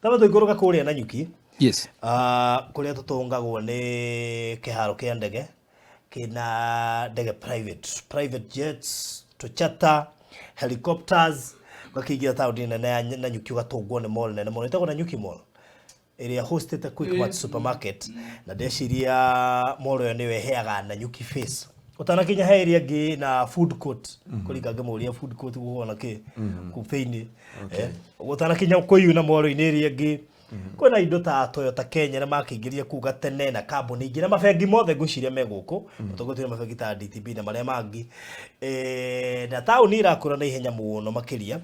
Taba tũikũrũka kũrĩa Nanyuki. Yes. Ah, kũrĩa tũtũngagwo nĩ kĩharo kĩa ndege kĩna ndege private private jets to charter helicopters, ũgakĩingĩra taũni nene ya Nanyuki, ũgatũngwo nĩ mall nene mũno ĩtagwo Nanyuki Mall, ĩrĩa hostĩte Quickmart supermarket, na ndeciria mall ĩyo nĩyo ĩheaga Nanyuki face ũtanakinya he ĩrĩa ĩngĩ na food court kũringa ngĩmũria food court gũkona kĩ kũu thĩinĩ. Ũtanakinya kwĩyuna mall-inĩ ĩrĩa ĩngĩ, kwĩna indo ta Toyota Kenya nĩ makĩingĩria kũu gatene, na kambuni ingĩ na mabengi mothe ngwĩciria me gũkũ, tũgũtire mabengi ta DTB na marĩa mangĩ. Na taũni ĩrakũra na ihenya mũno makĩria.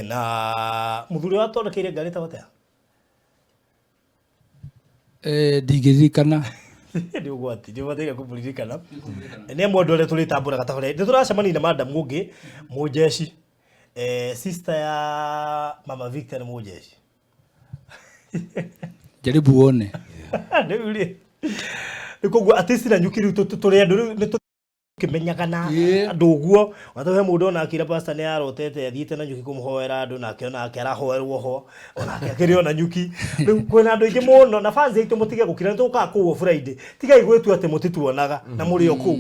Na mũthuri ũrĩa wathondekeire ngari ĩtagwo atĩa? Ndingĩririkana. Nĩ ũgwati, nĩ ũbataire kũmũririkana, nĩ amwe andũ arĩa tũrĩtambũraga tabarĩra. Nĩ tũracemania na madam ũngĩ mũnjeci, sister ya Mama Victor nĩ mũnjeci. Jaribu uone. Rĩu rĩ, nĩ koguo atĩ Nanyuki rĩu tũrĩ andũ rĩu nĩ tũkĩmenyaga na andũ ũguo. Ona he mũndũ ona akĩra pastor nĩ arotete athiĩte Nanyuki kũmũhoera andũ, nake onake arahoerwo ho, onake akĩrĩ o Nanyuki. Rĩu kwĩna andũ aingĩ mũno na fans aitũ, mũtige gũkira, nĩ tũkaga kũu o Friday. Tigai gwĩtua atĩ mũtituonaga na mũrĩ o kũu,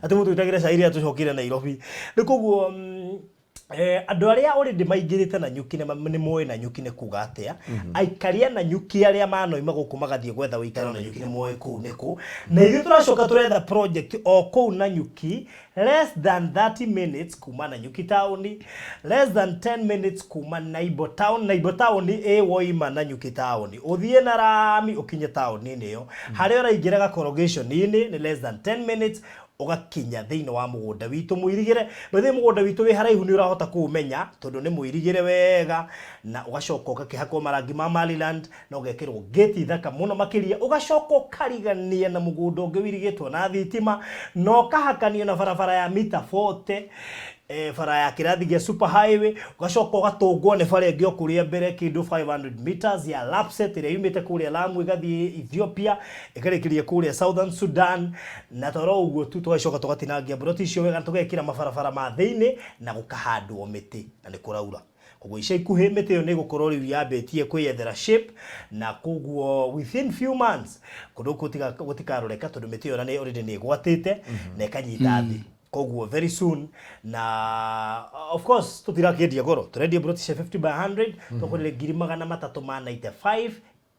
atĩ mũtwĩtagĩre cai rĩrĩa tũcokire Nairobi. Rĩu koguo andũ arĩa already maingĩrĩte Nanyuki nĩ moĩ Nanyuki nĩ kuga atĩa. Aikari a Nanyuki arĩa manoima gũkũ magathiĩ gwetha ũikaro Nanyuki nĩ moĩ kũu nĩ kũ. Na ithuĩ tũracoka tũretha project o kũu Nanyuki, less than 30 minutes kuma Nanyuki taũni, less than 10 minutes kuma Naibo town. Naibo town ĩ woima Nanyuki taũni ũthiĩ na rami ũkinye taũni-inĩ ĩyo, harĩa ũraingĩra gakorogation-inĩ nĩ less than 10 minutes ũgakinya thĩinĩ wa mũgũnda witũ mũirigĩre. By mũgũnda witũ wĩ haraihu, nĩ ũrahota kũũmenya tondũ nĩ mũirigĩre wega, na ũgacoka ũgakĩhakwo marangi ma Maryland na ũgekĩrwo gate thaka mũno makĩria, ũgacoka ũkarigania na mũgũnda ũngĩ ũirigĩtwo na thitima na ũkahakanio na barabara ya mita 40, bara ya kĩrathi gĩa super highway, ũgacoka ũgatũngwo nĩ bara ĩngĩ o kũrĩa mbere kĩndũ 500 meters ya Lapsset ĩrĩa yumĩte kũrĩa Lamu ĩgathiĩ Ethiopia ĩkarĩkĩria kũrĩa Southern Sudan. Na toro ũguo tu, tũgacoka tũgatinangia mburoti icio wega na tũgekĩra mabarabara ma thĩinĩ na gũkahandwo mĩtĩ, na nĩ kũraura. Koguo ica ikuhĩ mĩtĩ ĩyo nĩ ĩgũkorwo rĩu yambĩtie kwĩyethera shape, na koguo within few months kũndũ gũkũ gũtikaroreka, tondũ mĩtĩ ĩyo na nĩ already nĩ ĩgwatĩte na ĩkanyita thĩ. Koguo very soon, na of course tũtirakĩendia goro, tũrendia mburoti cia 50 by 100, tũkũrĩre 395,000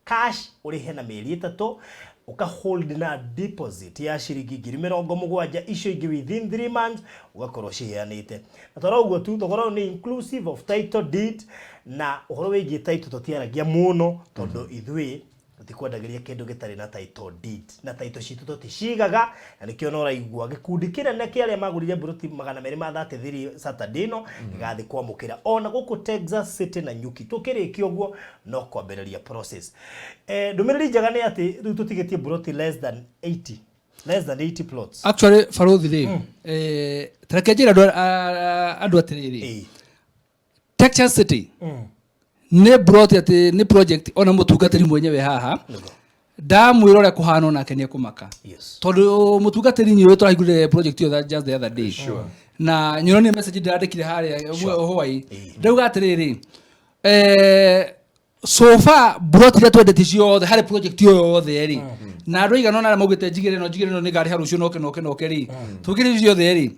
cash, ũrĩhe na mĩeri 3, ũka hold na deposit ya ciringi 70,000, icio ingĩ within 3 months ũgakorwo ciheanĩte. Na toro ũguo tu, thogora ũyũ nĩ inclusive of title deed, na ũhoro wĩgiĩ title tũtiaragia mũno, tondũ ithuĩ tũtikwendagĩria kĩndũ gĩtarĩ na title deed, na title citũ tũticigaga. Na nĩkĩo na ũraigua gĩkundi kĩnene kĩa arĩa magũrire mburoti 233 Saturday ĩno gĩgathiĩ kwamũkĩra ona gũkũ Texas City Nanyuki. Tũkĩrĩkia ũguo no kwambĩrĩria process. Ndũmĩrĩri njega nĩ atĩ rĩu tũtigĩtie mburoti less than 80, less than 80 plots. Actually, barothi rĩ, tareke njĩre andũ andũ atĩrĩrĩ, Texas City nĩ broti atĩ nĩ project ona mũtungatĩri mwenyewe haha ndamwĩra ũrĩa kũhana onake nĩ ekũmaka, tondũ mũtungatĩri nyũĩ tũrahingũrire project ĩyo just the other day, na nyonanie message ndĩrandĩkire harĩa hwaĩ, ndauga atĩrĩrĩ, so far broti iria twendetie ciothe harĩ project ĩyo yothe rĩ, na andũ aigana ũna arĩa maugĩte njigĩre ĩno, njigĩre ĩno, nĩ ngarĩha rũciũ, noke noke noke rĩ, tũkĩrĩ ciothe rĩ,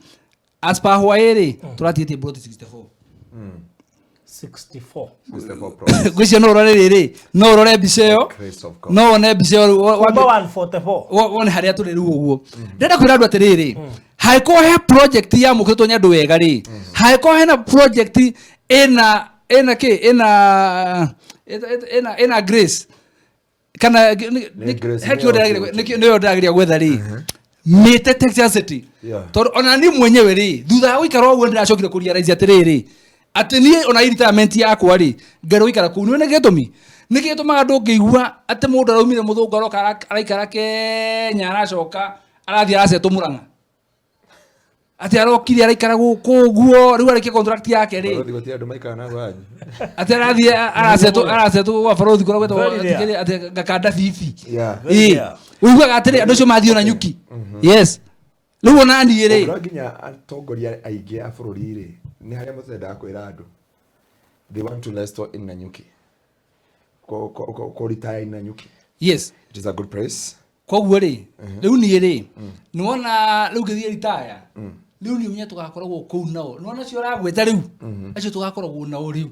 as per hwaĩ rĩ, tũratigĩtie broti 64. 64. 64 plots. Ngwĩciria no ũrore rĩrĩ, no ũrore mbica ĩyo. Grace of God. No wone mbica ĩyo Kuma 144. Wone harĩa tũrĩ rĩu ũguo. Ndĩrenda kwĩra andũ atĩrĩrĩ, hangĩkorwo he project yamũkĩrĩtwo nĩ andũ wega rĩ, hangĩkorwo hena project ĩna kĩ ĩna grace kana Nĩ grace he nĩyo kĩo nĩyo ndĩrageria gwetha rĩ, mĩte Texas City, tondũ ona niĩ mwenyewe rĩ, thutha wa gũikara ũguo ndĩracokire kũrealize atĩrĩrĩ, atĩ niĩ ona retirement yakwa rĩ, ngerwo gũikara kũu. Nĩ gĩtũmi nĩ gĩtũmaga ndũngĩigua atĩ mũndũ araumire mũthũngũ aroka araikara Kenya, aracoka arathiĩ aracetwo Mũrang'a, atĩ arokire araikara gũkũ ũguo, rĩu arĩkia contract yake rĩ. Barothi gũtirĩ andũ maikara na wanyu. Atĩ arathiĩ arasetwo gwa barothi kũrĩa gwĩtagwo Very rare. atĩ gakanda bibi. Very Ĩĩ. rare. Ũiguaga atĩrĩ, andũ acio mathiĩ ona nyuki, yes, rĩu ona niĩ rĩ. No nginya atongoria aingĩ a bũrũri rĩ, nĩ harĩa matendaga kwĩra andũ they want to restore in Nanyuki. Kå retire Nanyuki. Yes. It is a good place. Koguo rĩ, rĩu niĩ rĩ, nĩwona rĩu ngĩthiĩ ritaya, rĩu niĩ ũmenye tũgakoragwo kũu nao. Nĩwona acio ũragweta rĩu, acio tũgakoragwo nao rĩu,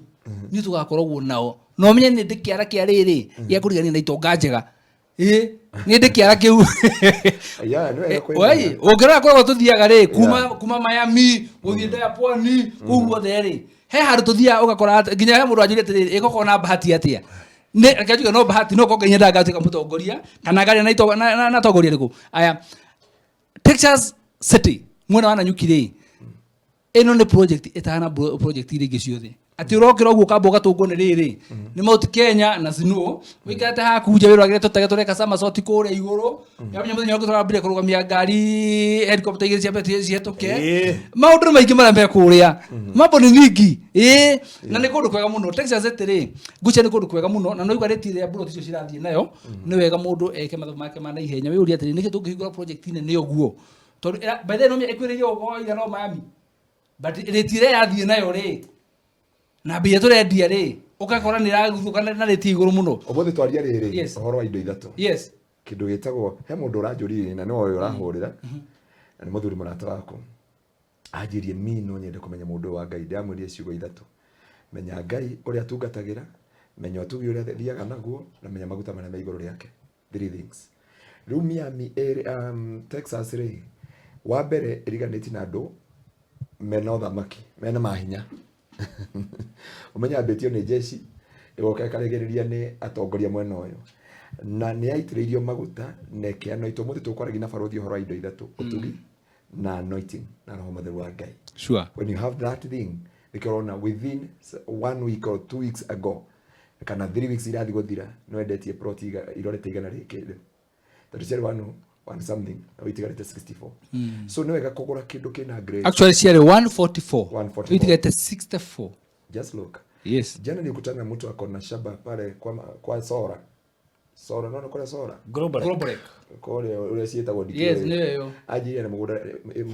niĩ tũgakoragwo nao na ũmenye nĩ ndĩ kĩara kĩa rĩrĩ gĩa kũrigania na itonga njega. Ĩ nĩ ndĩ kĩara kĩu. Yeah, nĩ wega kwĩmenya. Wai, ũngĩrora kũrĩa tũthiaga rĩ, kuma Miami gũthiĩ ndaya pwani kũu guothe rĩ, he handũ tũthiaga ũgakora nginya he mũndũ anjũria atĩrĩrĩ, ĩgũkorwo na bahati atĩa? Nĩ reke njuge no bahati, no korwo Ngai nyendaga ngatuĩka mũtongoria kana ngaria na itonga na atongoria arĩkũ. Aya, Texas City mwena wa Nanyuki rĩ, ĩno nĩ project ĩtahana project iria ingĩ ciothe, atĩ ũrokĩra ũguo ũkamba ũgatũngwo nĩ rĩrĩ nĩ Mount Kenya na Snow, ũikarĩte haku nja wĩroragĩre tũtege tũreka somersault kũrĩa igũrũ. Yamenya mũthenya ũngĩ tũrambire kũrũgamia ngari helicopter igĩrĩ ciambe cihetũke. Maũndũ nĩ maingĩ marĩa me kũrĩa, mambo ni mingi. Ĩĩ, na nĩ kũndũ kwega mũno Texas City rĩ, ngwĩciria nĩ kũndũ kwega mũno, na no rĩti rĩa mburoti icio cirathiĩ nayo, nĩ wega mũndũ eke mathabu make ma naihenya. Wĩyũrie atĩrĩ, nĩkĩ tũngĩhingũra project nene ũguo? Tondũ by the way, no ĩkuhĩrĩirie ũguo ira no Miami, but rĩti ĩrĩa ĩrathiĩ nayo rĩ, na mbia tũrendia rĩ, ũgakora nĩ ĩraguthũka na rĩti igũrũ mũno. Ũmũthĩ twaria rĩrĩ ũhoro wa indo ithatũ. Kĩndũ gĩtagwo, he mũndũ ũranjũririe na nĩwe ũyũ ũrahũrĩra, na nĩ mũthuri mũrata waku, anjĩrie mi no nyende kũmenya mũndũ ũyũ wa Ngai. Ndĩramwĩrire ciugo ithatũ: menya Ngai ũrĩa atungatagĩra, menya ũtugi ũrĩa athiaga naguo, na menya maguta marĩa me igũrũ rĩake. Three things. Rĩu Miami Texas rĩ, wa mbere ĩriganĩtie na andũ mena ũthamaki, mena mahinya. Ũmenye ambĩtio nĩ jeshi, ĩgoka ĩkaregereria nĩ atongoria mwena ũyũ, na nĩ yaitĩrĩirio maguta na ĩkĩanoitwo. Ũmũthĩ tũkwaragia na barũthi ũhoro wa indo ithatũ: ũtugi na anointing na roho mũtheru wa Ngai. When you have that thing, nĩkĩo ũrona within 1 week or 2 weeks ago kana 3 weeks irathiĩ gũthira, no endetie plot irorete igana rĩkĩndũ, tondũ ciarĩ one one something na itigarĩte 64. So nĩ wega kũgũra kĩndũ kĩna grace. Actually ciarĩ 144. 144. Itigarĩte 64. Just look. Yes. Jana nilikutana na mtu ako na shamba pale kwa Sora Sora, naona kule Sora. Global. Global. Kũrĩa ũrĩa ciĩtagwo ndikĩũĩ. Yes, nĩyo ĩyo. Anjirie na mũgũnda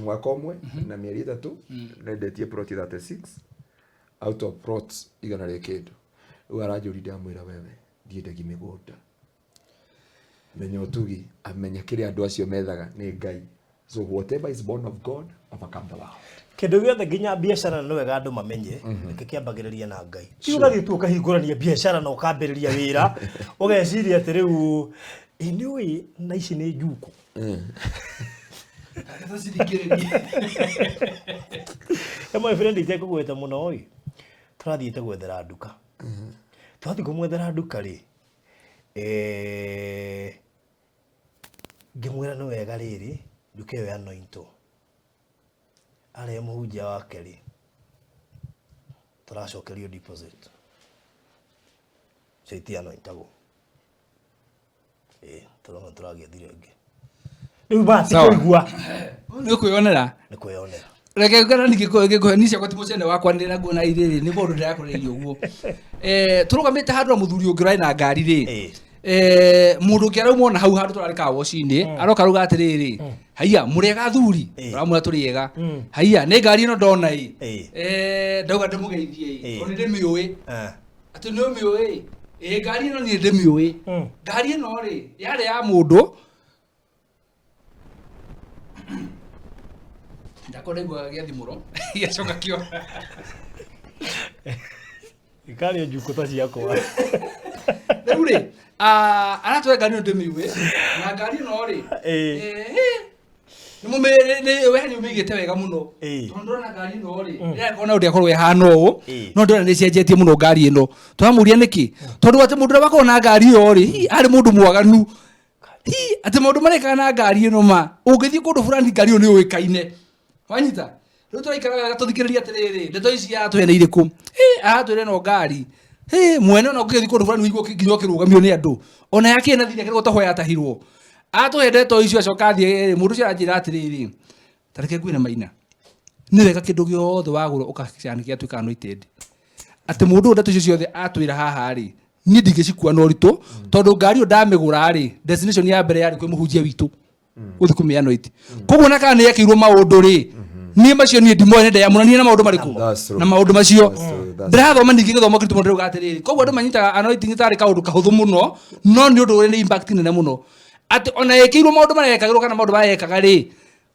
mwaka ũmwe na mĩeri 3, nendetie plot 36 out of plots igana rĩa kĩndũ. Rĩu aranjũria, ndamwĩra wewe ndiendagia mĩgũnda, menya ũtugi, amenya kĩrĩa andũ acio methaga nĩ Ngai. So whatever is born of God overcome the world. Kĩndũ gĩothe nginya biacara nĩ wega andũ mamenye nĩkĩ kĩambagĩrĩria na Ngai. Ti ũgathiĩ tu ũkahingũrania biacara na ũkambĩrĩria wĩra ũgeciria atĩ rĩu ĩ nĩ ũĩ na ici nĩ njuku. Tũcithikĩrĩrie. He my friend itekũgweta mũno ĩ, tũrathiĩte gwethera nduka. Twathiĩ kũmwethera nduka rĩ, ngĩmwĩra nĩ wega rĩrĩ nduka ĩyo yanointwo arĩa mũhunjia wake rĩ, tũracokerio deposit cio itianointagwo. Ĩ tũrona tũragĩethire ĩngĩ rĩu ma ti Sawa. kũigua. Nĩ ũkwĩyonera. Nĩ kwĩyonera. Reke ngana ningĩ ni ciakwa ti mũcene wakwa ndĩ naguo na irĩrĩ nĩ mũndũ ndĩrakũrĩirie ũguo. Tũrũgamĩte handũ na mũthuri ũngĩ ũrarĩ na ngari rĩ, mũndũ ũngĩ arauma ona hau handũ tũrarĩ kawoci-inĩ, aroka arauga atĩrĩrĩ, haiya, mũrĩega athuri? Tũramwĩra tũrĩega. Haiya, nĩ ngari ĩno ndona ĩ, ndauga ndĩmũgeithie ĩ, tondũ nĩ ndĩmĩũĩ. Atĩ nĩ ũmĩũĩ? Ĩ, ngari ĩno niĩ ndĩmĩũĩ. Ngari ĩno rĩ, yarĩ ya mũndũ ndakwa ndaiguaga gĩathimũro gĩacoka kĩora. Ikarĩ njukũ ta ciakwa. Rĩu rĩ, aratwĩra ngari ĩno ndĩmĩũĩ, na ngari ĩno rĩ, we nĩ ũmĩigĩte wega mũno, tondũ ndĩrona ngari ĩno rĩ, ĩrakorwo na ũndũ ĩkorwo ĩhana ũũ, no ndĩrona nĩ ĩcenjetie mũno ngari ĩno. Tũramũria nĩkĩ, tondũ atĩ mũndũ ũrĩa wakorwo na ngari ĩyo rĩ, hihi arĩ mũndũ mwaganu, hihi atĩ maũndũ marekaga na ngari ĩno, ma ũngĩthiĩ kũndũ fulani ngari ĩyo nĩ yũĩkaine. Wanyita? Rĩu tũraikara wega tũthikĩrĩrie atĩrĩrĩ, ndeto ici aratũhe nĩ irĩkũ? Aratwĩra ĩno ngari mwene ona ũngĩgĩthiĩ kũndũ fulani ũigue nginya ũkĩrũgamio nĩ andũ, ona yakĩrĩ na thirĩ akĩrĩgwo taho yatahirwo. Atũhe ndeto icio acoka athiĩ, mũndũ ũcio aranjĩra atĩrĩrĩ, ta reke ngwĩre Maina, nĩ wega kĩndũ gĩothe wagũra ũgakĩcana gĩatuĩka anointed. Atĩ mũndũ ũyũ ndeto icio ciothe atwĩra haha rĩ, niĩ ndingĩcikua na ũritũ, tondũ ngari ĩyo ndamĩgũra rĩ, destination ya mbere yarĩ kwĩ mũhunjia witũ gũthiĩ kũmĩ anoint. Koguo na kana nĩ yekĩirwo maũndũ rĩ, Niĩ macio niĩ ndimoĩ, nĩ ndeyamũranie na maũndũ marĩkũ? That's true. Na maũndũ macio. That's true, that's Ndĩrathoma ningĩ gĩthomo kĩritũ mũno, ndĩrauga atĩrĩrĩ, koguo andũ manyitaga anointing tarĩ kaũndũ kahũthũ mũno, no nĩ ũndũ ũrĩ nĩ impact nene mũno, atĩ ona ĩkĩirwo maũndũ marĩa ekagĩrwo kana maũndũ marĩa ekaga rĩ,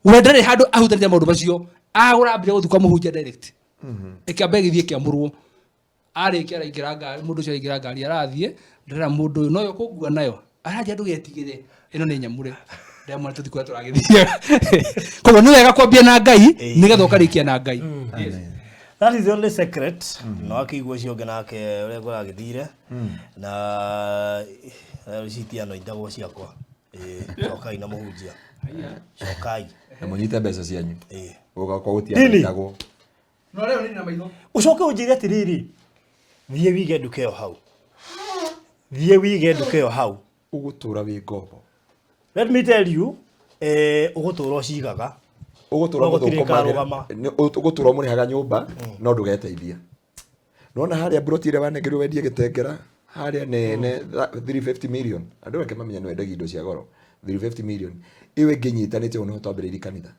we ndarĩ handũ ahutanĩtie maũndũ macio. Agũra ambire gũthiĩ kwa mũhunjia direct, ĩkĩamba ĩgĩthiĩ ĩkĩamũrwo. Arĩkia araingĩra ngari, mũndũ ũcio araingĩra ngari arathiĩ. Ndĩrera mũndũ ũyũ noyo kũngua nayo, aranjia, "Ndũgetigĩre, ĩno nĩ nyamũre." Ndamwĩra tũthiĩ kũrĩa tũragĩthiĩ. Koguo nĩ wega kwambia na Ngai nĩgetha ũkarĩkia na Ngai. Yes. That is the only secret. No akĩigua ũcio ũngĩ nake ũrĩa kũragĩthire na citiano intagwo ciakwa. Ĩĩ, cokai na mũhunjia, cokai. Na mũnyite mbeca cianyu. Gũka kwa Dini. gũtiandĩkagwo. No rĩu nĩ na maitho. Ũcoke ũnjĩre atĩrĩrĩ, thiĩ wige nduka ĩyo hau, thiĩ wige nduka ĩyo hau. Ũgũtũra wĩ ngombo. Let me tell you, ũgũtũra ũcigaga. Ũgũtũra No gũtirĩ mũthũkũmagĩra- ĩkarũgama. Ũgũtũra ũmũrĩhaga nyũmba no ndũgeteithia. Nona harĩa mburoti ĩrĩa wanengerirwo wendie gĩtengera harĩa nene, 350 million, andũ reke mamenya nĩ wendagia indo cia goro. 350 million ĩyo ĩngĩnyitanĩte ũguo, nĩho twambĩrĩirie kanitha,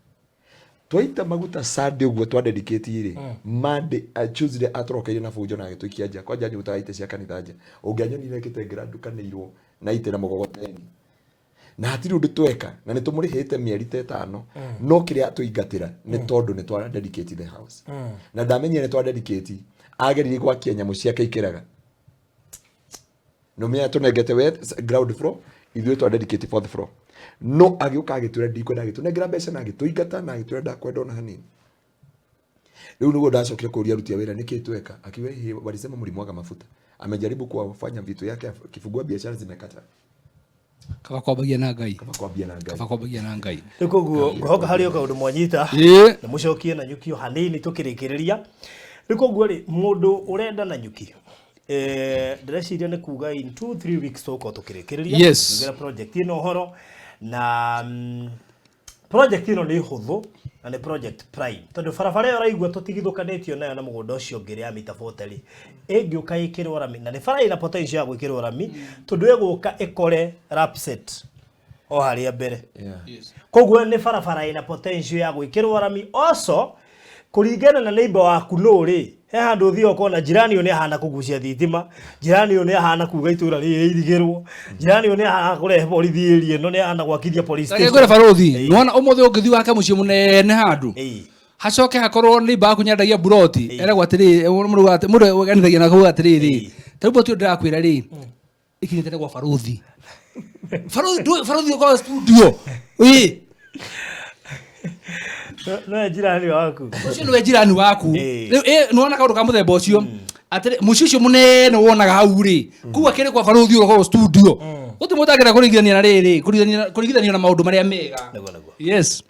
twaita maguta Sunday ũguo twadedicate rĩ, Monday, Tuesday atũrokeire na bunjo na agĩtũikia nja. Kwanja nyutaga itĩ cia kanitha nja. Ũngĩanyonire gĩtengera ndukanĩirwo na itĩ na mũgogoteni na hatirĩ ũndũ tweka, na nĩ tũmũrĩhĩte mĩeri ta 5, no kĩrĩa atũingatĩra nĩ tondũ nĩ twa dedicate the house. Na ndamenyire nĩ twa dedicate, ageririe gwakia nyamũ ciake ikĩraga. Nĩ tũnengete we ground floor, ithuĩ twa dedicate fourth floor, no agĩũka agĩtwĩra ndikwenda, agĩtũnengera mbeca na agĩtũingata na agĩtwĩra ndakwenda ona hanini. Rĩu nĩguo ndacokire kũria aruti a wĩra nĩkĩ tweka. Akiuga, "Hĩ, walisema mlimwaga mafuta." Amejaribu kuwafanya vitu yake, akifungua biashara zimekata. Kaba kwambagia na Ngai. Kaba kwambia na Ngai. Kaba kwambagia na Ngai. Rĩu koguo ngũhoka harĩ o kaũndũ mwanyita na mũcokie na nyuki o hanini tũkĩrĩkĩrĩria. Rĩu koguo rĩ, mũndũ ũrenda na nyuki, ndĩreciria nĩ kuga in 2-3 weeks tũgũkorwo tũkĩrĩkĩrĩria. Tugĩre project ĩno ũhoro na project ĩno nĩ hũthũ na nĩ project prime, tondũ barabara ĩyo ũraigua tũtigithũkanĩtio nayo na mũgũnda ũcio ũngĩ ya mita 40 rĩ, ĩngĩũka ĩkĩrwo rami, na nĩ bara ĩna potential ya gwĩkĩrwo rami, tondũ ĩgũka ĩkore lapset o harĩa mbere. Koguo nĩ barabara ĩna potential ya gwĩkĩrwo rami. Also kũringana na neighbor waku nũ rĩ, he handũ ũthiaga ũkona jirani ũyũ nĩ ahana kũgucia thitima, jirani ũyũ nĩ ahana kuga itũra rĩrĩ rĩirigĩrwo, jirani ũyũ nĩ ahana kũrehe borithi area ĩno, nĩ ahana gwakithia police Reke station. ngwĩre barũthi, nĩwona ũmũthĩ ũngĩthiĩ wake mũciĩ mũnene handũ, hacoke hakorwo nĩ baku nyendagia buroti, eragwo atĩrĩrĩ, mũndũ ũganithagia na kuga atĩrĩrĩ, ta rĩu buroti ĩyo ndĩrakwĩra rĩ, ikinyĩte gwa barũthi. Barũthi barũthi ũkorwo studio ĩ. No jirani waku. Ũcio nĩwe jirani waku. Rĩu nĩwona kaũndũ ka mũthemba ũcio, atĩrĩ, mũciĩ ũcio mũnene wonaga hau rĩ, kũu akĩrĩ kwa barũthi ũrĩa ũkoragwo studio, gũtirĩ mũndũ angĩenda kũringithania na rĩrĩ, kũringithanio na maũndũ marĩa mega. Nĩguo. Yes.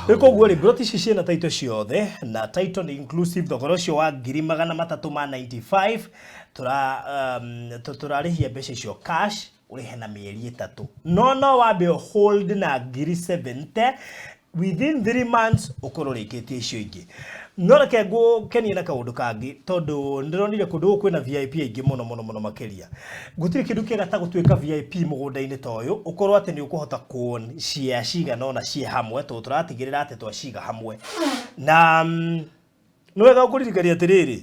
Rĩu koguo rĩ, broti ici ciĩna title ciothe na title nĩ inclusive. Thogora ũcio wa 395,000 tũra tũrarĩhia mbeca icio cash, ũrĩhe na mĩeri 3, no wambe hold na 70,000, within 3 months ũkorwo ũrĩkĩtie icio ingĩ. No reke ngũkenie na kaũndũ kangĩ, tondũ ndĩronire kũndũ gũkũ kwĩna VIP aingĩ mũno mũno mũno makĩria. Gũtirĩ kĩndũ kĩega ta gũtuĩka VIP mũgũnda-inĩ ta ũyũ, ũkorwo atĩ nĩ ũkũhota kuon share cigana ũna ciĩ hamwe, tondũ tũratigĩrĩra atĩ twaciga hamwe. Na nĩ wega gũkũririkania atĩrĩrĩ,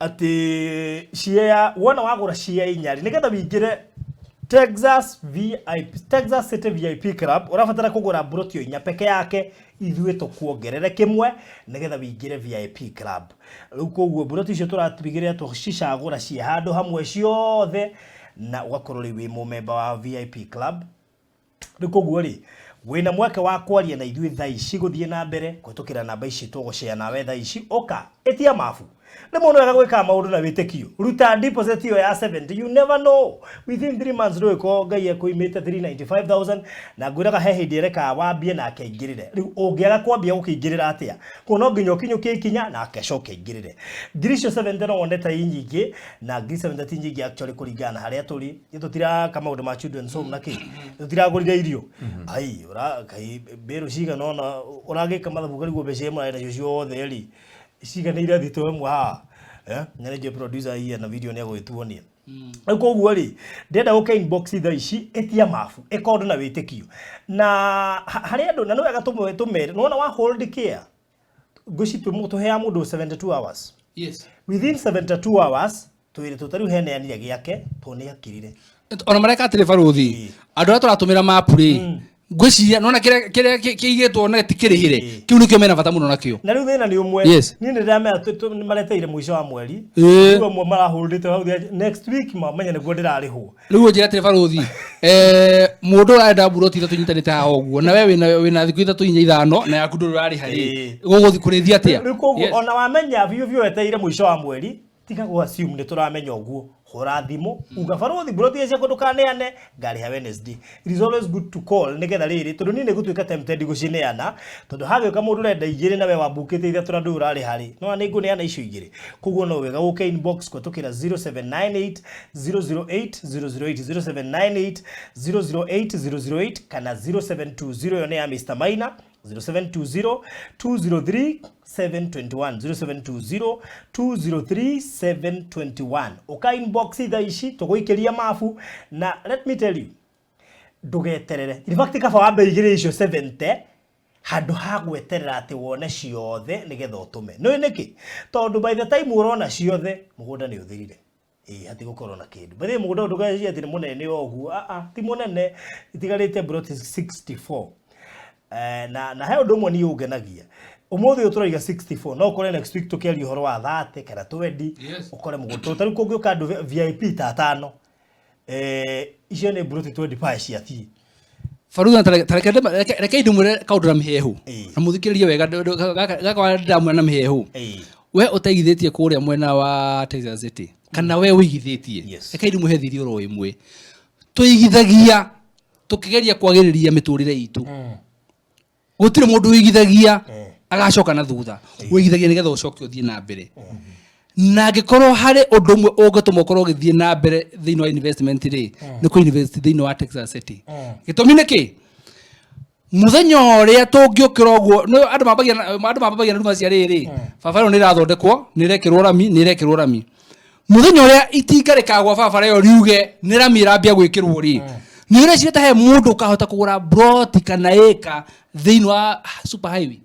atĩ share wona wagũra share inya rĩ, nĩgetha wĩingĩre Texas VIP, Texas City VIP Club, ũrabatara kũgũra mburoti o inya peke yake, ithuĩ tũkuongerere kĩmwe nĩgetha wĩingĩre VIP Club. Rĩu koguo mburoti icio tũratigĩrĩra tũcicagũra ciĩ handũ hamwe ciothe, na ũgakorwo rĩu wĩ mũmemba wa VIP Club. Rĩu koguo rĩ, wĩna mweke wa kwaria na ithuĩ thaa ici, gũthiĩ na mbere kũhĩtũkĩra namba ici tũgũshare nawe thaa ici. Ũka ĩtia mabu. Rĩmwe nĩ wega gwĩkaga maũndũ na wĩtĩkio. Ruta deposit ĩyo ya 70, you never know, within 3 months ndũgĩkorwo Ngai ekũimĩte 395,000. Na ngwĩraga he hĩndĩ erekaga wambie nake aingĩrĩre. Rĩu ũngĩaga kwambia gũkĩingĩrĩra atĩa? Kuo no nginya ũkinyũkie ikinya nake acoke aingĩrĩre. Ngiri icio 70 no wone ta i nyingĩ, na ngiri 70 ti nyingĩ actually kũringana na harĩa tũrĩ. Tũtiraka maũndũ ma children's home na kĩ, tũtiragũrire irio ai ũra kai mbĩrũ cigana ona ũragĩka mathabu ũkarigwo mbeca iria mũrarĩ nacio ciothe rĩ, ciganĩire thitũ ĩmwe haha. Na nĩ njũĩ producer iya na video nĩ egũgĩtuonia. Rĩu koguo rĩ, ndĩrenda gũka inbox thaa ici, ĩtia mabu, ĩka ũndũ na wĩtĩkio na harĩ andũ, na nĩ wega tũmere nĩwona wa hold care. Ngwĩci tũheaga mũndũ 72 hours. Yes. Within 72 hours twĩrĩtwo ta rĩu heneanire gĩake tondũ nĩ akirire. Ona mareka atĩrĩ barũthi, andũ arĩa tũratũmĩra mapu rĩ, ngwĩciria nona kĩrĩa kĩrĩa kĩigĩtwo na ti kĩrĩhĩre, kĩu nĩkĩo mena bata mũno nakĩo. Na rĩu thĩna nĩ ũmwe. Yes. Niĩ nĩ ndĩramenya nĩ mareteire mũico wa mweri. Rĩu amwe marahũrĩte hau next week mamenya nĩguo ndĩrarĩhwo. Rĩu ũnjĩre atĩrĩ barũthi, mũndũ ũrarenda mburoti ithatũ inyitanĩte haha ũguo, na we wĩna thikũ ithatũ inya ithano na yaku ndũrĩ ũrarĩha rĩ, gũgũthiĩ kũrĩthi atĩa? Rĩu koguo ona wamenya biũ biũ wetereire mũico wa mweri, tiga gũ assume nĩ tũramenya ũguo. Hũra thimũ, uga barũthi mburoti iria ciakwa ndũkaneane, ngarĩha Wednesday. It is always good to call nĩgetha rĩrĩ, tondũ niĩ nĩ ngũtuĩka tempted gũcineana, tondũ hagĩũka mũndũ ũrenda igĩrĩ na we wambukĩte ithatũ na ndũĩ ũrarĩha rĩ, nĩwona nĩ ngũneana icio igĩrĩ. Koguo no wega ũke inbox kũhetũkĩra 0798 008 008, 0798 008 008 kana 0720, ĩyo nĩ ya Mr. Maina, 0720 203 721, 0720 203 721. Ũka inbox thaa ici tũgũikĩria mabu, na let me tell you, ndũgeterere. In fact, kaba wambe igĩrĩ icio 70 handũ ha gweterera atĩ wone ciothe nĩgetha ũtũme. Nĩũĩ nĩkĩ? Tondũ by the time ũrona ciothe, mũgũnda nĩ ũthirire. Ĩĩ, hatigũkorwo na kĩndũ. By the way, mũgũnda ũyũ ndũgecirie atĩ nĩ mũnene o ũguo. Ti mũnene, itigarĩte ploti 64. Na he ũndũ ũmwe niĩ ũngenagia. Ũmũthĩ ũyũ tũraiga 64, no ũkore next week tũkĩaria ũhoro wa 30 kana 20, ũkore mũgũnda. Tondũ ta rĩu kũngĩũka andũ VIP ta atano, icio nĩ mburoti 25 ciathiĩ. Barũthi, na reke ndĩmwĩre kaũndũ na mĩhehu. Na mũthikĩrĩrie wega, gaka wa ndĩramwĩra na mĩhehu. We ũteithĩtie kũrĩa mwena wa Texas City, kana we ũigithĩtie. Reke ndĩmũhe thiri oro ĩmwe. Tũigithagia tũkĩgeria kwagĩrĩria mĩtũrĩre itũ. Gũtirĩ mũndũ ũigithagia agacoka na thutha. Ũigithagia nĩgetha ũcoke ũthiĩ na mbere. Na angĩkorwo harĩ ũndũ ũmwe ũngĩtũma ũkorwo ũgĩthiĩ na mbere thĩinĩ wa investment rĩ, nĩ kũ invest thĩinĩ wa Texas City. Gĩtũmi nĩ kĩ? Mũthenya ũrĩa tũngĩũkĩra ũguo, nĩ andũ mambagia na, andũ mambagia na ruma cia rĩrĩ, barabara ĩyo nĩ ĩrathondekwo, nĩ ĩrekĩrwo rami, nĩ ĩrekĩrwo rami. Mũthenya ũrĩa itinga rĩkagwa barabara ĩyo riuge nĩ rami ĩrambia gwĩkĩrwo rĩ, nĩ ũreciria ta he mũndũ ũkahota kũgũra broti kana ĩka thĩinĩ wa super highway?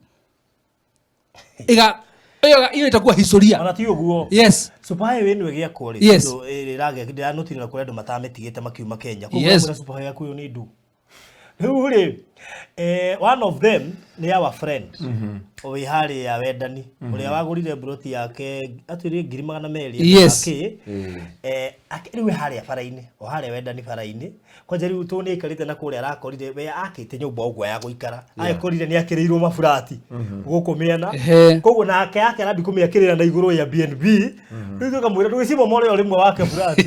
Ĩga, ĩyo, ĩyo ĩtakuwa historia. Ona ti ũguo. Yes. Super highway ĩno ĩgĩakwo rĩ, tondũ ĩrĩ ĩragĩa, ndĩranotire na kũrĩ andũ matamĩtigĩte makiuma Kenya. Koguo kwĩna super highway yaku ĩyo nĩ ndu. Rĩu rĩ, one of them nĩ our friend. Wĩ harĩa Wendani, ũrĩa wagũrire broti yake atwĩrire ngiri magana merĩ. Akĩ, rĩu wĩ harĩa bara-inĩ, o harĩa Wendani bara-inĩ. Kwanja rĩu tondũ nĩ aikarĩte na kũrĩa arakorire, we akĩte nyũmba ũguo ya gũikara. Agĩkorire nĩ akĩrĩirwo maburati gũkũ mĩena. Koguo nake yake arambi kũmĩakĩrĩra na igũrũ ya BNB. Rĩu tũkamwĩra ndũgĩcimomore o rĩmwe wake burati.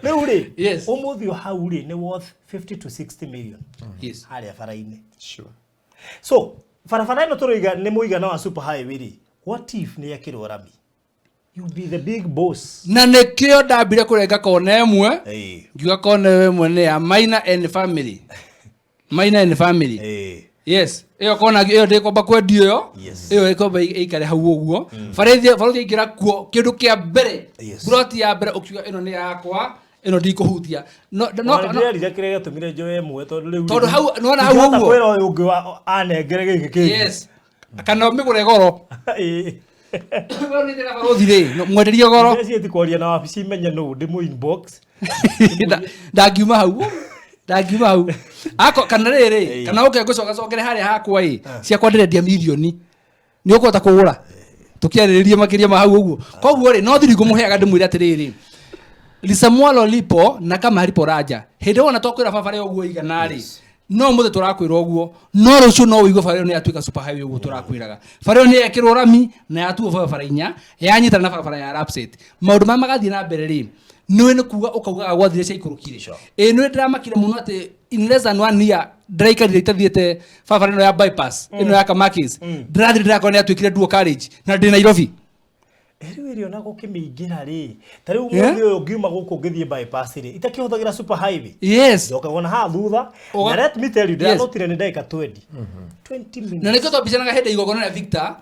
Rĩu rĩ, ũmũthĩ o hau rĩ, nĩ worth 50 to 60 million. Harĩa bara-inĩ. So, barabara ĩno tũroiga nĩ mũigana wa super highway rĩ, what if nĩ yekĩrwo rami? You be the big boss. Na nĩkĩo ndambire kũrenga kona ĩmwe, ngiuga kona ĩyo ĩmwe nĩ ya Maina and family. Maina and family. Yes. Ĩyo kona ĩyo ndĩkwamba kwendio ĩyo. Ĩyo ĩkwamba ĩikare hau ũguo. Barũthi, barũthi aingĩra kuo kĩndũ kĩa mbere. Plot ya mbere ũkiuga ĩno nĩ yakwa, ĩno ndikũhutia. No, no, Ona no. ndĩrerire kĩrĩa gĩatũmire njoe ĩmwe tondũ rĩu Tondũ hau, nĩwona hau ndingĩhota ũguo? kwĩra ũyũ ũngĩ anengere gĩkĩ kĩngĩ. Yes. Kana ũmĩgũre goro. Barũthi rĩ, no, mwenderie goro. Ndĩreciria ti kwaria na wabici menye nũ ndĩmũ inbox. Ndangiuma hau. Ndangiuma hau. Ako, kana rĩrĩ, kana ũke ngũcoka cokere harĩa hakwa ĩ, ciakwa ndĩrendia mirioni. Nĩ ũkũhota kũgũra. Tũkĩarĩrĩrie makĩria ma hau ũguo. Koguo rĩ, no thiri ngũmũheaga ndĩmwĩre atĩrĩrĩ, lisemwalo lipo na kama halipo raja. Hĩndĩ ĩyo wona twakwĩra baba rĩ ũguo igana rĩ, no mũthĩ tũrakwĩra ũguo, no rũciũ no ũigue bara ĩyo nĩ yatuĩka super highway ũguo tũrakwĩraga. Bara ĩyo nĩ yekĩrwo rami na yatuo barabara inya, yanyitana na barabara ya Lapsset. Maũndũ maya magathiĩ na mbere rĩ, nĩũĩ nĩ kuga ũkaugaga gwathire ciaikũrũkire. Ĩĩ nĩũĩ ndĩramakire mũno atĩ in less than 1 year ndĩraikarire itathiĩte barabara ĩno ya bypass, ĩno ya Kamakis. Ndĩrathiĩ ndĩrakora nĩ yatuĩkire dual carriage na ndĩ Nairobi. Rĩu ĩrĩ ona gũkĩmĩingĩra rĩ, ta rĩu mũthĩ ũyũ ngiuma gũkũ ngĩthiĩ bypass rĩ, itakĩhũthagĩra super highway. Njokaga ona haha thutha. Na let me tell you, ndĩranotire nĩ ndagĩka 20. 20 minutes. Na nĩkĩo twambicanaga hĩndĩ ya igongona rĩa Victor.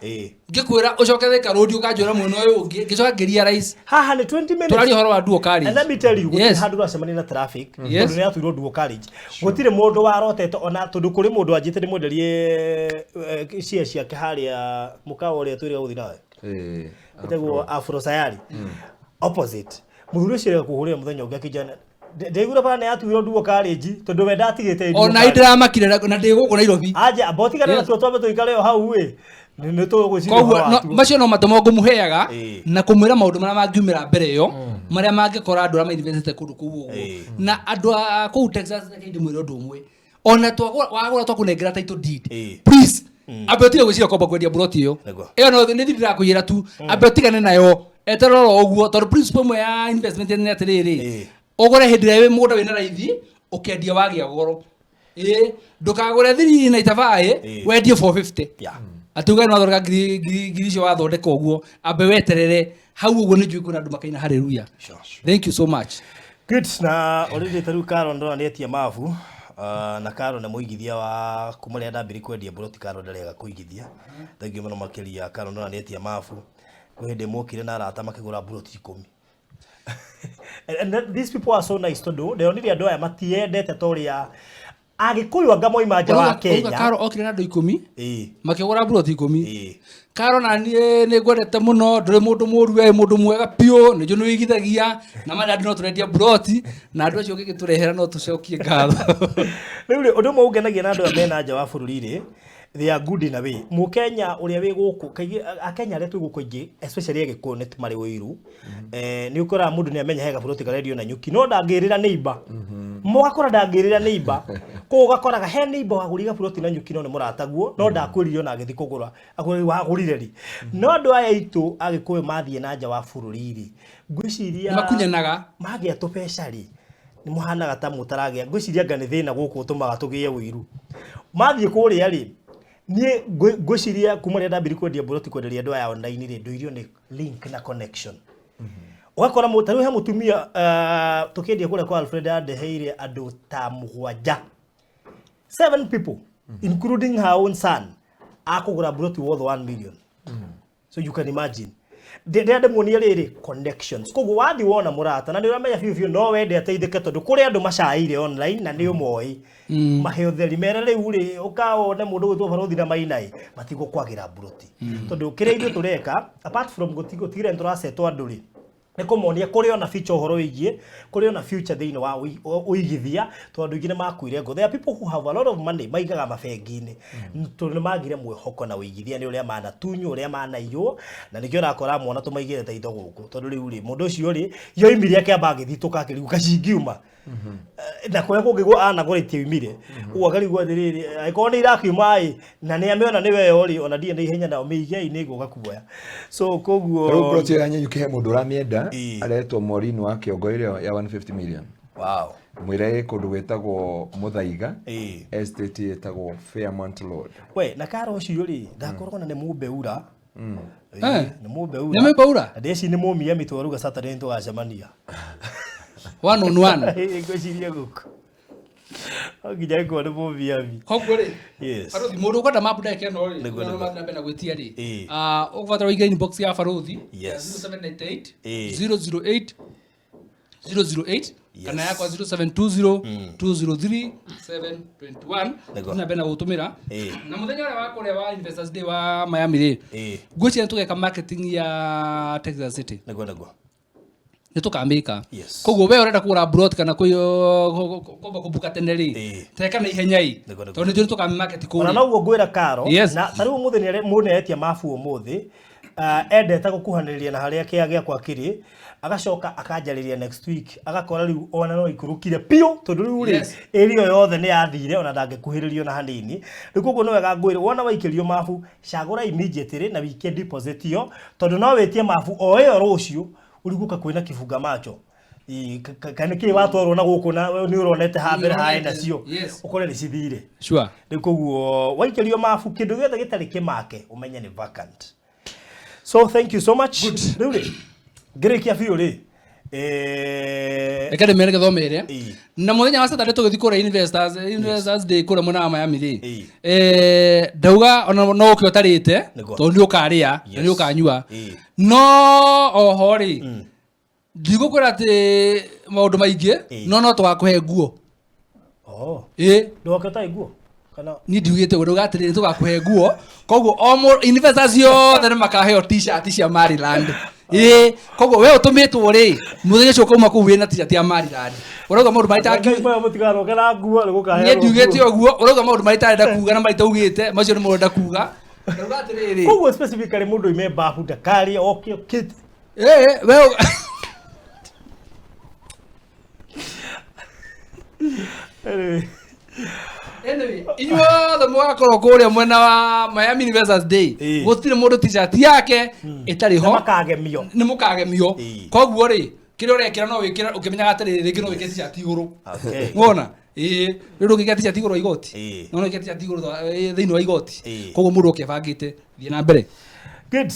Ngĩkwĩra ũcoke Thika Road ũkanjũra mwena ũyũ ũngĩ, ngĩcoka ngĩ-realize Haha nĩ 20 minutes. Tũraria ũhoro wa dual carriage. And let me tell you, gũtirĩ handũ ũracemania na traffic, tondũ nĩ yatuirwo dual carriage. Gũtirĩ mũndũ warotete ona tondũ kũrĩ mũndũ wanjĩte ndĩmwenderie share ciake harĩa mũkawa ũrĩa twĩrĩga gũthiĩ nawe. Ĩtagwo Afro Sayari. Opposite. Mũthuri ũcio rega kũhũrĩra mũthenya ũngĩ akĩnjĩra ndaiguire bara nĩ yatuirwo dual carriage tondũ we ndatigĩte dual Ona carriage. ndĩramakire na ndĩ gũkũ Nairobi. Anja amba ũtigane natuo twambe tũikare o hau ĩ. Nĩ tũgwĩciria Koguo ũhoro watuo. Macio no mathomo ngũmũheaga na kũmwĩra maũndũ marĩa mangiumĩra mbere ĩyo, marĩa mangĩkora andũ arĩa mainvestĩte kũndũ kũu ũguo. Na andũ a kũu Texas, reke ndĩmwĩre ũndũ ũmwe, ona twagũra wagũra twakũnengera title deed, please ambe ũtige gwĩciria kwamba kwendia plot ĩyo. Ĩyo no nĩ ndĩrakũiyĩra tu, ambe ũtigane nayo, eterera oro ũguo, tondũ principle ĩmwe ya investment nĩ atĩrĩrĩ, ũgũre hĩndĩ ĩrĩa wĩ mũgũnda wĩna raithi, ũkendia wagĩa goro. Ndũkagũre 395 wendie 450. Atĩ uge nĩ wathondeka ngiri icio wathondeka ũguo, ambe weterere hau ũguo, nĩ njũĩ kwĩna andũ makaina hallelujah. Thank you so much. Good. Na already ta rĩu Karo ndona nĩ etia mabu. Na Karo nĩ mũigithia wa kuma rĩrĩa ndambĩrĩirie kwendia mburoti, Karo ndarega kũigithia. Thank you mũno makĩria. Karo ndona nĩ etia mabu. Kwĩ hĩndĩ mokire na arata makĩgũra mburoti 10. And then these people are so nice, tondũ ndĩronire andũ aya matiendete ta ũrĩa Agĩkũyũ anga moima nja wa Ũrauga Kenya. Karo okire na andũ 10 makĩgũra mburoti 10. Karo, na niĩ nĩ ngwendete mũno, ndũrĩ mũndũ mũru, we mũndũ mwega biũ, nĩ njũĩ nĩ ũigithagia na marĩa andũ no tũrendia mburoti na andũ acio ũngĩgĩtũrehera no tũcokie ngatho. Rĩu rĩ, ũndũ ũmwe ũngenagia na andũ aya mena nja wa bũrũri rĩ, they are good in a way. Mũkenya ũrĩa wĩ gũkũ, kaingĩ Akenya arĩa twĩ gũkũ aingĩ, especially Agĩkũyũ, nĩ marĩ ũiru. Nĩ ũkoraga mũndũ nĩ amenya he gaburoti karendio na nyuki, no ndangĩrĩra neighbor. Mũgakora ndangĩrĩra neighbor. Koguo ũgakoraga he neighbor wagũrire gaburoti na nyuki no nĩ mũrataguo, no ndakwĩrire ona agĩthiĩ kũgũra. Akwĩrire wagũrire rĩ. No andũ aya aitũ Agĩkũyũ mathiĩ na nja wa bũrũri rĩ, ngwĩciria Makunyanaga. Magĩa tũbeca rĩ, nĩ mũhanaga ta mũtaragĩa. Ngwĩciria anga nĩ thĩna gũkũ ũtũmaga tũgĩe ũiru. Mathiĩ kũrĩa rĩ, niĩ ngwĩciria kuma rĩrĩa ndambirie kwendia mburoti, kwenderia andũ aya online rĩ, ndũirio nĩ link na connection. Ũgakora ta rĩu he mũtumia tũkĩendia kũrĩa kwa Alfred andeheire andũ ta 7, 7 people including her own son, akũgũra mburoti worth 1 million. So you can imagine ndĩrĩa ndĩmuonia rĩrĩ connections. Koguo wathiĩ wona mũrata na nĩ ũramenya biũ biũ no wende ateithĩke, tondũ kũrĩ andũ macaĩire online na nĩ ũmoĩ, mahe ũtheri mere rĩu rĩ ũkawone mũndũ gwĩtwo Barũthi na Mainai matigũkwagĩra mburoti, tondũ kĩrĩa ithuĩ tũreka apart from gũtigĩrĩra nĩ tũracetwo andũ rĩ, nĩ kũmonia kũrĩ ona future, ũhoro wĩgiĩ kũrĩ ona future thĩinĩ wa ũigithia, tondũ andũ aingĩ nĩ makuire ngo. There are people who have a lot of money maigaga mabengi-inĩ tondũ nĩ magire mwĩhoko na ũigithia, nĩ ũrĩa manatunywo, ũrĩa manaiywo, na nĩkĩo ũrakora mwana tũmaigĩre ta indo gũkũ, tondũ rĩu rĩ mũndũ ũcio rĩ yoimire akĩamba agĩthitũka akĩrigwo kacingiuma na kũrĩa kũngĩ anagũra itiaumire, ũguo akarigwo atĩrĩrĩ, angĩkorwo nĩ irakiuma ĩ na nĩ amĩona nĩ weyo rĩ, ona ndirĩ na ihenya nao mĩigei nĩ ngũka kuoya, so koguo Rĩu plot ĩyo ya Nanyuki he mũndũ ũramĩenda, aretwo Maureen wa Kĩongo, ĩrĩa ya 150 million. Mwĩre ĩ kũndũ gwĩtagwo Mũthaiga, estate ĩtagwo Fairmont Road. We na karo ũcio rĩ, ndakorwo na nĩ mũmbeura. Nĩ mũmbeura. Nĩ mũmbeura? Na ndĩci nĩ mũmiami, twaruga Saturday nĩ tũgacemania. One on one. Ngwĩciria gũkũ no nginya ĩkorwo nĩ mũmiami. Koguo rĩ, Yes. Barũthi, mũndũ ũkwenda mapu ndagĩka ĩno rĩ, Nĩguo, na nĩguo. na mbere na gwĩtia rĩ, ũgũbatara ũingĩre inbox ya Barũthi 0798 008 008 kana yakwa 0720 203 721. Na mbere na gũtũmĩra na mũthenya ũrĩa wa kũrĩa wa Investors Day wa Miami rĩ, ngwĩciria tũgeka marketing ya Texas City. Nĩguo nĩguo. Nĩ tũkamĩka. Koguo we ũrenda kũgũra plot kana kwamba kũbuka tene rĩ, teka na ihenya ĩ, Nĩguo, nĩguo. tondũ nĩ njũĩ tũkamĩmarket Ona kũrĩa. noguo ngwĩra Karo, na ta rĩu ũmũthĩ mũndũ nĩaretia mabu ũmũthĩ, endete gũkuhanĩrĩria na harĩa kĩa gĩakwa kĩrĩ, agacoka akanjarĩria next week, agakora rĩu ona no ikũrũkire biũ, tondũ rĩu rĩ area yothe nĩ yathire, ona ndangĩkuhĩrĩrio na hanini. Rĩu koguo nĩ wega ngwĩre, wona waikĩrio mabu, cagũra immediately na wikie deposit ĩyo, tondũ no wĩtie mabu o ĩyo rũciũ ũrigũka kwĩna kibunga macho. Kana nĩkĩĩ watwarwo na gũkũ na nĩ ũronete ha mbere harĩ nacio, ũkore nĩ cithire. Rĩu koguo waikĩrio mabu, kĩndũ gĩothe gĩtarĩ kĩmake ũmenye nĩ vacant. So thank you so much. Rĩu rĩ, ngĩrĩkia biũ rĩ, Reke ndĩmere gĩthomere. Na mũthenya wa Saturday tũgĩthiĩ kũrĩa Investors Day kũrĩa mwena wa Miami rĩ, ndauga ona no ũke ũtarĩte, tondũ nĩ ũkarĩa na nĩ ũkanyua. No oho rĩ, ndigũkwĩra atĩ maũndũ maingĩ, no tũgakũhe nguo. Oh. Ĩ. Ndũgoke ũtarĩ nguo? Kana Niĩ ndiugĩte ũguo, ndauga atĩrĩrĩ, tũgakũhe nguo, koguo o investors othe nĩ makaheo t-shirt cia Maryland. Ĩ, koguo we ũtũmĩtwo rĩ, mũthenya ũcio ũkauma kũu wĩna t-shirt ya Maryland. Ũrauga maũndũ marĩa Ngai maya mũtigaroke na nguo, nĩ gũkaheanwo Niĩ ndiugĩte nguo. ũguo, ũrauga maũndũ marĩa itarenda kuga na marĩa itaugĩte, macio nĩmo ũrenda kuga. Ndauga atĩrĩrĩ. Koguo specifically mũndũ oime babu ndakarĩe oke okĩte. Ĩ, we Anyway. Anyway, inyuothe mũgakorwo kũrĩa mwena wa Miami Investors Day, gũtirĩ mũndũ t-shirt yake ĩtarĩ ho. Nĩ makagemio. Nĩ mũkagemio. Koguo rĩ, kĩrĩa ũrekĩra no wĩkĩre ũkĩmenyaga atĩrĩrĩ, rĩngĩ no wĩkĩre t-shirt igũrũ. Wona? Ĩĩ, rĩu ndũngĩkĩra t-shirt igũrũ wa igoti. No no wĩkĩre t-shirt igũrũ thĩinĩ wa igoti. Koguo mũndũ oke ebangĩte, thiĩ na mbere. Good.